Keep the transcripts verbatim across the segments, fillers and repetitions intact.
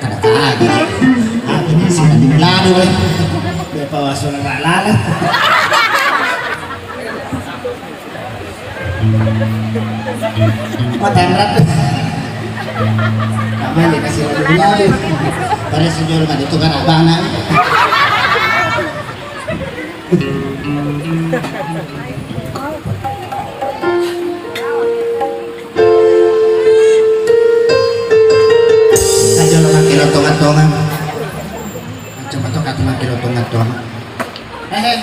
Kada kaget. Aku ini sih tadi lari, weh. Dia bawa suara lala. Matanrat. Apa ya kasih lari? Pada sejol kan itu kan abana. Aja lo makin tonga-tonga. Macam apa kata makin tonga-tonga? Hehe.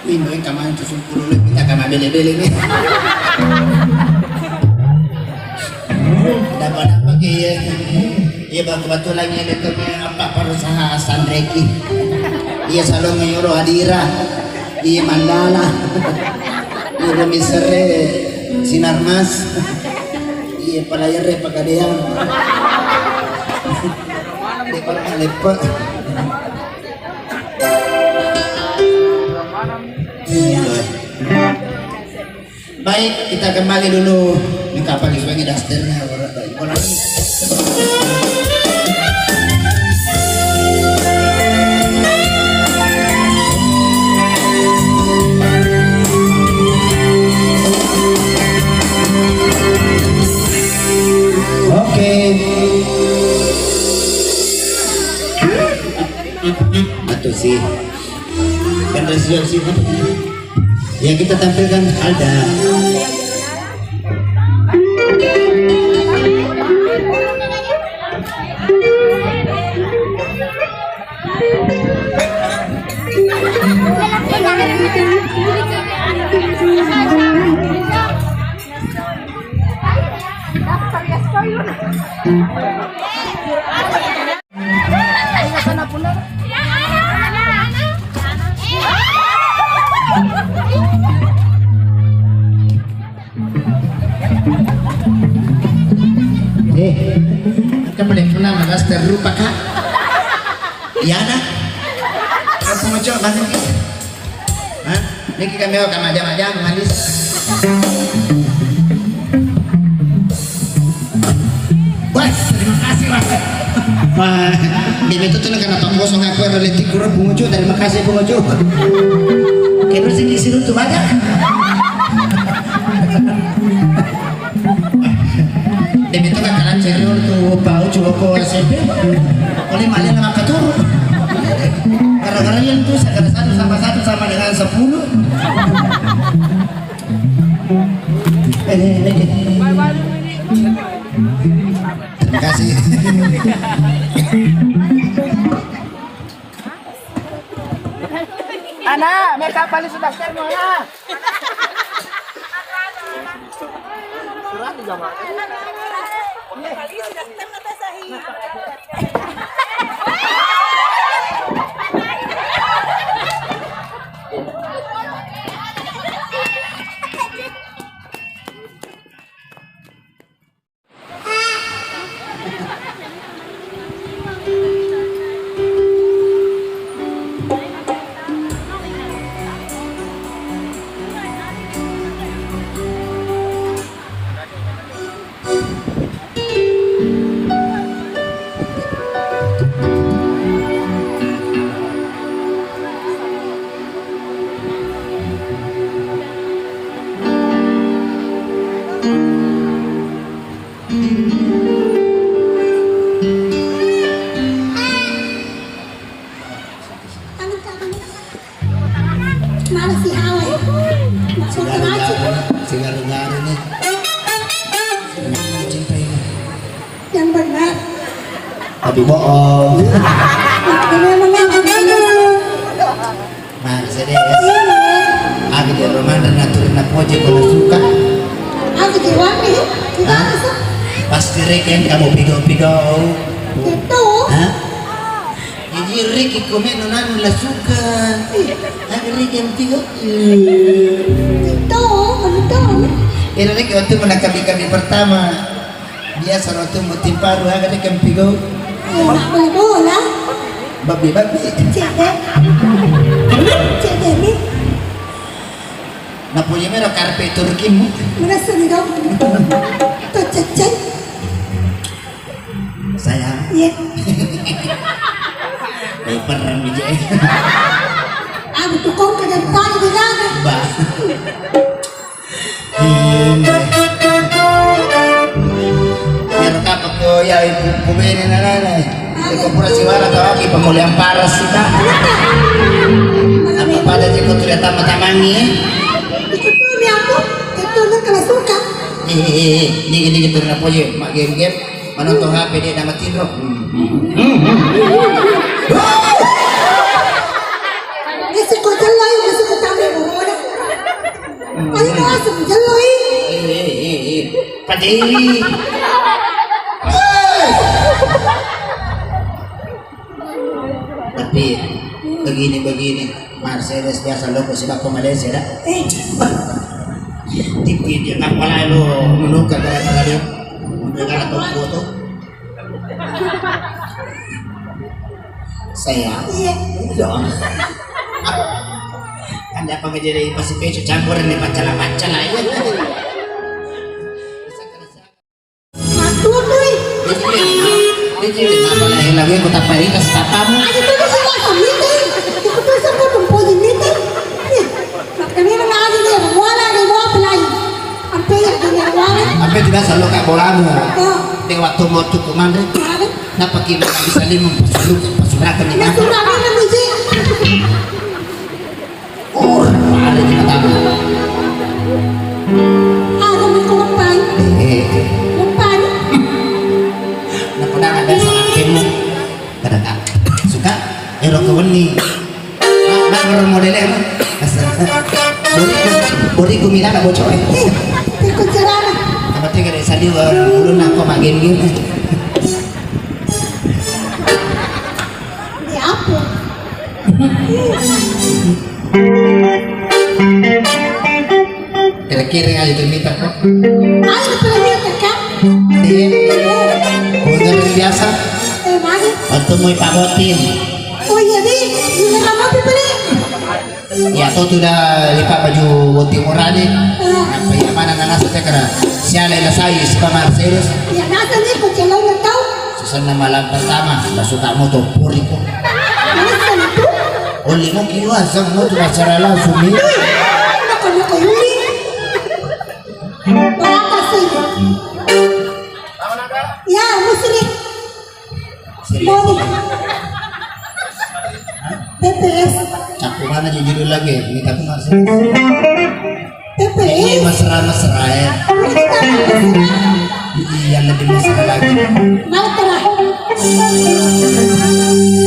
Wih, mereka mantu sumpuru lebih tak kama bele-bele nih. Dapat apa ke ya? Iya, bang, kebetulan ini tuh apa perusahaan Sandreki. Iya, salon nyuruh Adira. Iya, Mandala. Nyuruh Mister Sinarmas. Iya, pelayar ya, Pegadaian. Dia pernah lepe. Iya. Baik, kita kembali dulu. Ini kapan disuai dasternya, orang baik. Orang ini. Generasi yang kita tampilkan ada. Eh, kan paling pernah malas terlupa, Kak. Iya, Kak. Aku mau coba nih. Hah? Niki kami akan majang-majang manis. Wah, terima kasih, Mas. Wah, dia itu tuh karena tong kosong aku yang letik kurang pengunjung. Terima kasih pengunjung. Kayak bersih di sini tuh banyak. Demi itu kakalan serius tuh bau cukup S M P. Oleh malah nama keturu. Gara-gara yang tuh segala satu sama satu sama dengan sepuluh. Eh, ini, ini. Terima kasih. Anak, makeup paling sudah semua ya. Surat di jamaah. Mana si Hawa ya? Nggak suka ngaji. Sigaru-garu nih. Cinta ini. Yang benar. Tapi bohong. Nah, ini memang yang benar. Nah, sedih. Iya. Aku di rumah dan ngatur nak pojok kalau suka. Aku di rumah nih. Kita Hah? Bisa. Pasti reken kamu pigo-pigo. Itu. Hah? Iji riki kome nonanu la suka. Agi riki yang tiga. Itu, itu. Ini riki waktu menangkap kami pertama. Biasa waktu mutim paru aga riki yang tiga. Bola. Babi-babi. Cede. Cede ni. Napuji mero karpe turkimu. Merasa ni dong. Tuh cecek. Sayang. Iya. Baper mi je. Aku tukung ke depan di sana. Ba. Iya. Biar kapek ko ya ibu pubene nana. Iko pura siwara tawaki pemulihan paras kita. Apa pada jenggot ternyata mata mangi. Itu tuh dia aku. Itu nak kena suka. Eh, eh, eh, eh. Dikit-dikit turun apa je, mak game-game. Menonton H P dia nama Tindro. Isi kau jalan, isi kau tamu, bodoh. Ayo, masuk jalan. Eh, eh, eh, eh. Paderi. Tapi begini-begini, Mercedes biasa loko sebab ke Malaysia dah. Eh, tipu dia kapal lo menukar gara-gara dia. Gara-gara foto. Saya. Iya. Iya. Ada apa jadi pasti pecu campur ini pacala-pacala ya. Matutui. Dia cilik, dia cilik. Apa lagi, lagi aku tak pahit, kasih tapamu. Aja tuh, tuh, tuh, tuh, meeting. Aku tuh, aku tuh, poji meeting. Nih, makanya lu ngaji nih, muala nih, mau apa lagi? Sampai ya, dia muala. Sampai tidak selalu kak bolamu. Oh. Dia waktu mau cukup mandek. Mana? Napa ki bisa lima pasurakan, pasurakan ni? Nah, mama. Surakan ni, Ji. Oh, ada di matamu. Ada mau kau lepai? Eh, lepai. Nak pernah ada sama kamu? Kada tak suka. Ero kawan ni. Nak baru model ero. Boriku, boriku mina nak bocor. Eh, ikut cerana. Apa tiga dari sadi orang dulu nak kau makin gini. Ya apa? Kira-kira aja tuh minta kok. Ayo, kita lihat ya, Kak. Iya. Udah biasa. Eh, mana? Waktu mau Pak Botin. Oh iya, di. Gimana kamu, Pipri? Ya, tuh, tuh udah lipat baju Botin murah nih. Eh. Apa ya, mana nang asa cakra? Siale la sai, si Pak Marcelus. Ya, nasa nih, kok jalan nggak tahu. Susanna malam pertama, la suka moto puriko. Mana itu? Oleh mau kiwa, sang mau tuh acara langsung nih. Makan makan ini. Berapa sih? Ya, musrik. Serius? Mau nih. P P S. Cakupan aja judul lagi, minta aku masuk. P P S. Ini mesra-mesra ya. Ini kita mesra. Iya, lebih mesra lagi. Mau terah.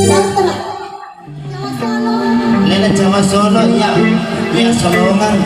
Mau terah. Jawa Solo. Lele Jawa Solo, iya. Iya, Solongan.